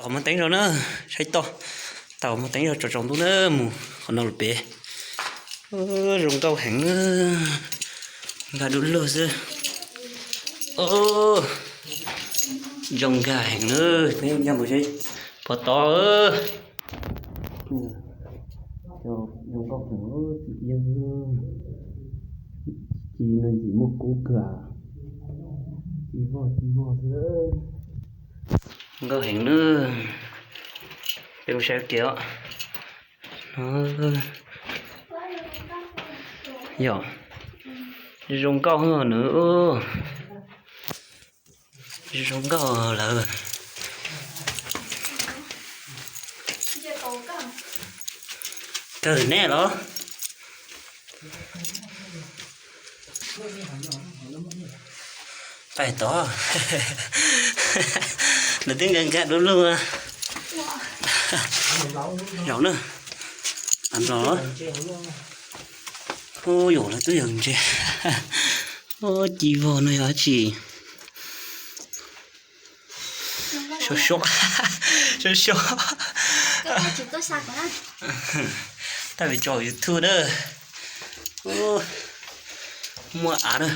Qhov muag teeb zog na, saib toj, tau muag teeb zog tsaus tsaus ntuj na, mus qhov no lawm pem. Zoo nkauj heev na, nkag dub lug xwb. Zoo nkauj heev na, peb nkag mus saib pov tod. Zoo nkauj heev, ci iab, ci no ntxim muaj kub kawg, ci vog ci vog xwb. Nkauj heev na, peb mus saib kiag os. Yog, zoo nkauj heev nws, zoo nkauj lawm. Kawg neb los? Pais tod. Lawv twb nkag nkag dub lug. Zaum na. Los. Ub, yuav lawv twb yog ntse. Ub, ci vog no yog dab tsi? Suab suab, suab suab. Tab vim tso YouTube na. Muaj av na.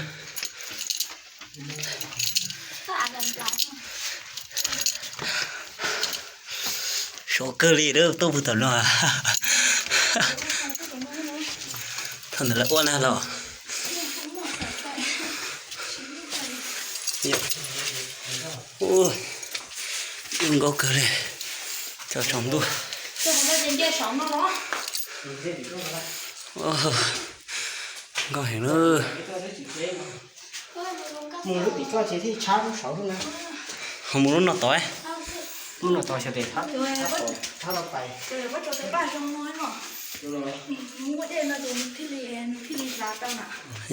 Sov kawg li na, tuaj puag tom no. Thaum ntawd lawv ua na los. Zoo nkauj kawg li, tsaus tsaus ntuj. Nkauj heev na. Ho mus lub no tod, lub no tod xyov tes thab, thab tau pais.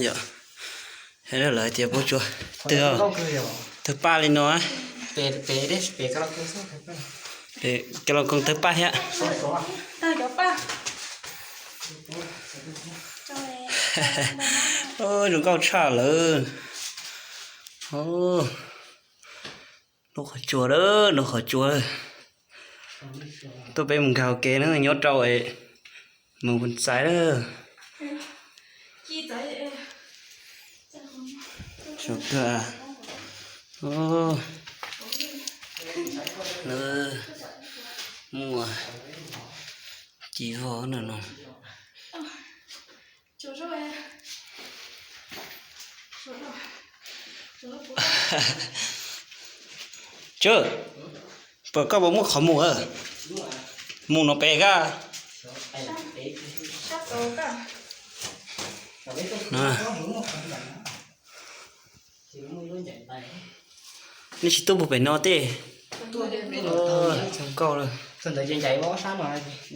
Yog, lawv hais tias puas tsuas twg, twg paj li no. Pem, pem, pem Ka Los Koos tawg paj thiab. Zoo nkauj tshaj lawm. Lub qhov tsua, lub qhov tsua. Tuaj peb mus nkag ua ke na, nyob rau mus Phoos Xais na. Sov kawg. Lawv muaj ci vog no no. Tswv, puas koj puas muaj qhov mus? Mus no pem koj. Nej tsis tuaj puag pem no tej. Zoo nkauj lawm.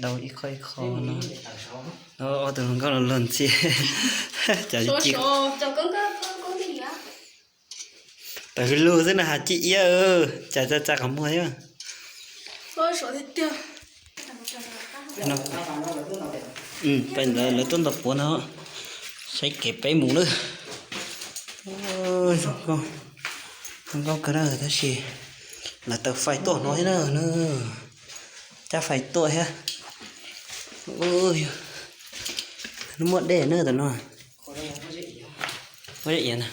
Dau ib qho ib qho no. Ob tug hluas nkauj los luag ntxhi. Cas ci, tawm hws lug xwb no has ci iab, cas tsa tsa qhov muag thiab. Pais ntawd lawv tuaj ntaus puav no, saib kev peb mus na. Zoo nkauj kawg na, tab sis lawv taws fais tuaj no thiab na, cab fais tuaj thiab. Lub muaj dej na tam no. Ua dej iav na.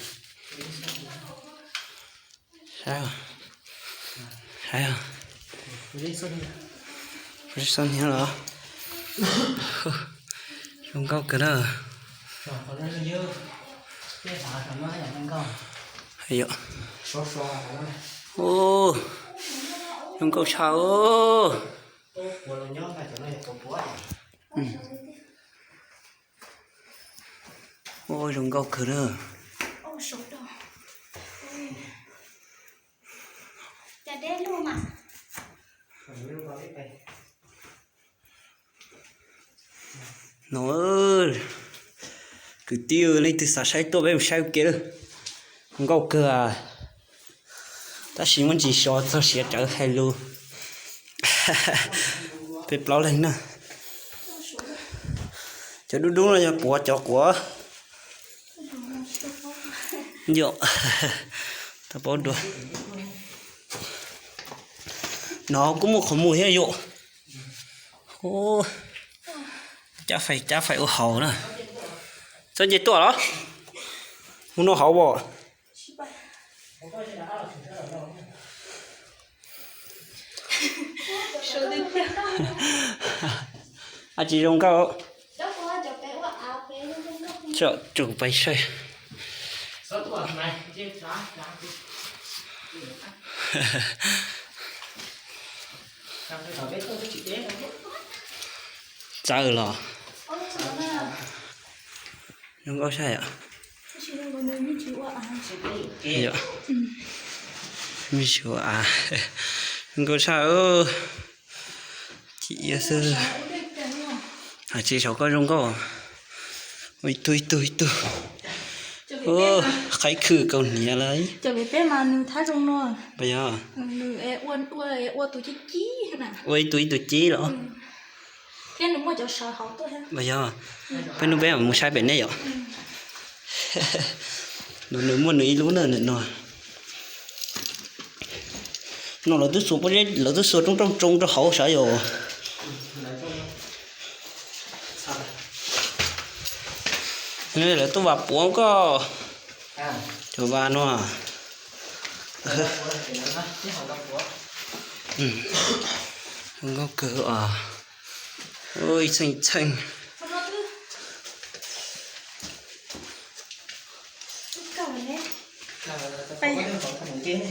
Saib, saib, ua dej xoj hniav los. Zoo nkauj kawg na. Yom. Zoo nkauj tshaj os. Ua zoo nkauj kawg na. No, kwv tij leej twg xav saib tuaj peb mus saib ua ke lawm. Nkauj kawg, tab sis muaj ntsis sov txog siav rawv hais lus. Peb plaub leeg na. Cov dub dub no yog puav cov quav. Yom, tau paub dua. No kuj muaj qhov muag thiab yom. Cab fais cab fais ua haus na. Txhob nce tuaj los? Mus noj haus os. Ab tsis zoo nkauj. Tsom tsuj pais saib. Txawv los? Zoo nkauj saib os. Me ntsis ua av, zoo nkauj saib. Chim iab xwb. Hais tsis saum koj zoo nkauj. Ua ib tug ib tug ib tug. Qaib khw kaus hniav lawm. Yog, ua ib tug ib tug cib los? Yog, peb hnub peb mam mus saib pem nej yom. Nws muaj nws ib lub na no. No lawv twb xuas pob zeb, lawv twb xuas rooj rooj tsoo rau hauv sav yom. Lawv tuaj vas puav koj. Cov vas no. Nkauj kawg os. Ib txheej ib txheej.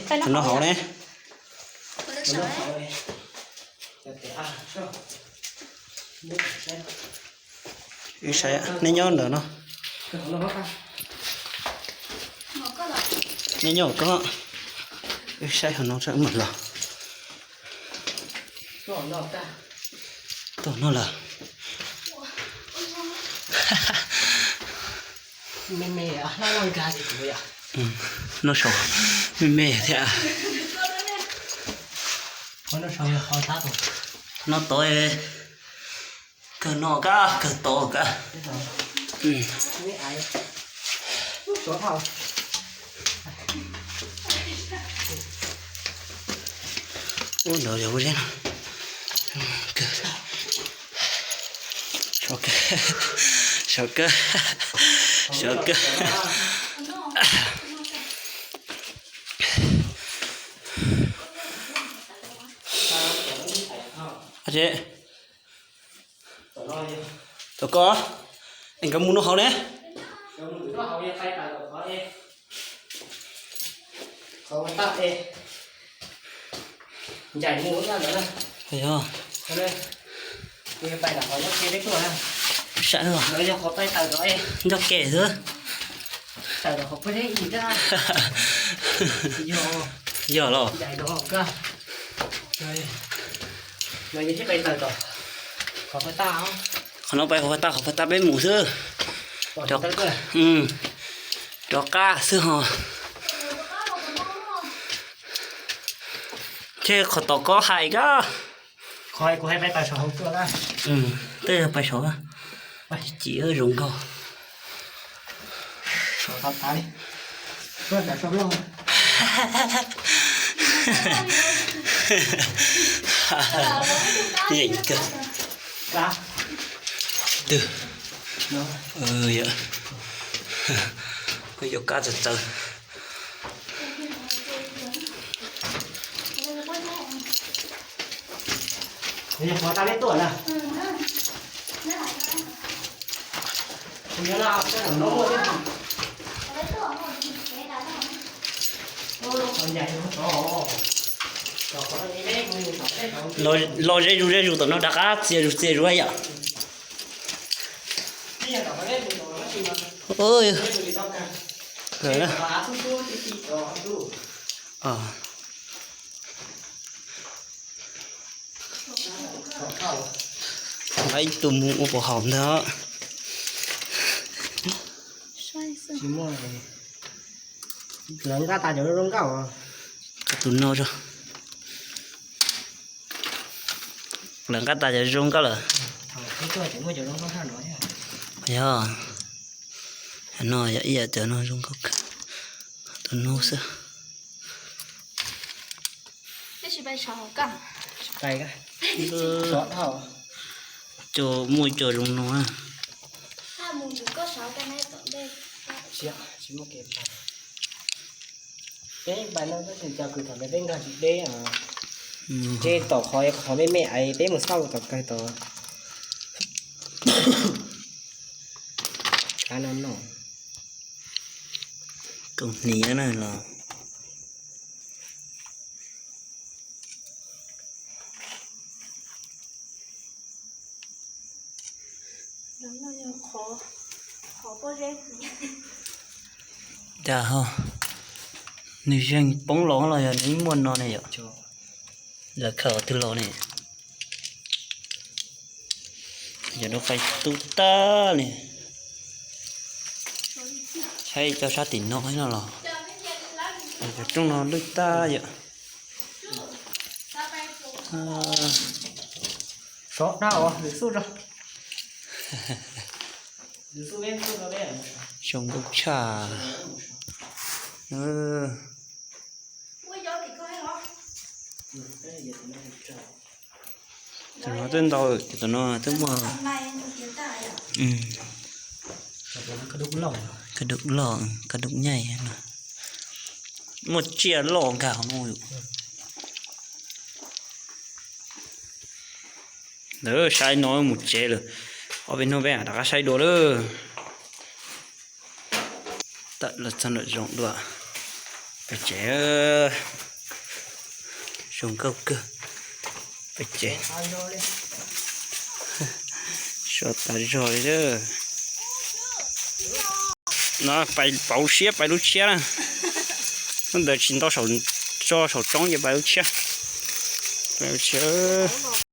Tus no hauv ne. Wb saib, neb nyob ntawm no. Neb nyob koj. Wb saib hauv no seb wb mam los. Tuaj no lawm. Noj saum me me thiab. Noj tod, kawg noj kab kawg tod kab. Ua ntawd yog ua zeb no. Sov kawg, sov kawg, sov kawg. Tom koj, es nkawd mus noj hauv ne. Yog. Saib os. Nrog kem xwb. Yog los? Qhov no pais qhov pag tag, qhov pag tag peb mus xwb. Rov qab xwb ho. Ces qhov tom koj hais kab. Tej pais saud, cim zoo nkauj. Yeem kawg. Twg? Yog, koj yuav kab txawv txawv. Los zeb zus zeb zus tom no rov qab txias zus txias zus yom. Ib tug mus ua pov haum ntag. Lawv nqa tas cov zoo nkauj. Tus no, lawv nqa tas cov zoo nkauj lawm. Yog, no yog ib yam cov no zoo nkauj kawg. Tus no xwb. Tab sis pais saum koj. Tais, sov dhau. Cua muaj ib co zoo no na. Peb pais no tab sis cov kws thaum ntawd peb nkag tsis deb. Ces tom qhov, qhov me me es peb mus xauj tom kawg tod. Kav no no. Kaus hniav na los. Dag ho, nws zeeg poob los los yog nws muaj no ne yom? Lawv khaws twg los ne? Yog rau qai tu tag li. Saib cov sab tim no no los, cov rooj no lwj tag yom. Sov dab os, lwm xub tso. Zoo nkauj tshaj. Tus no twb ntau, tus no twb muaj. Kab dub loj, kab dub nyaij no. Muaj tsiaj loj nkag no. Lawv saib no mus tsev lawm. Ob peb hnub peb rov qab saib dua lawm. Tawm los txog nram zoov dua. Peb tsev zoo nkauj kawg. Peb tsev sov tas zog li lawm. No pais pauv siab pais lub tshiab na. Hnub ntawd tsis ntau, tso saum roob ces pais lub tshiab. Pais lub tshiab.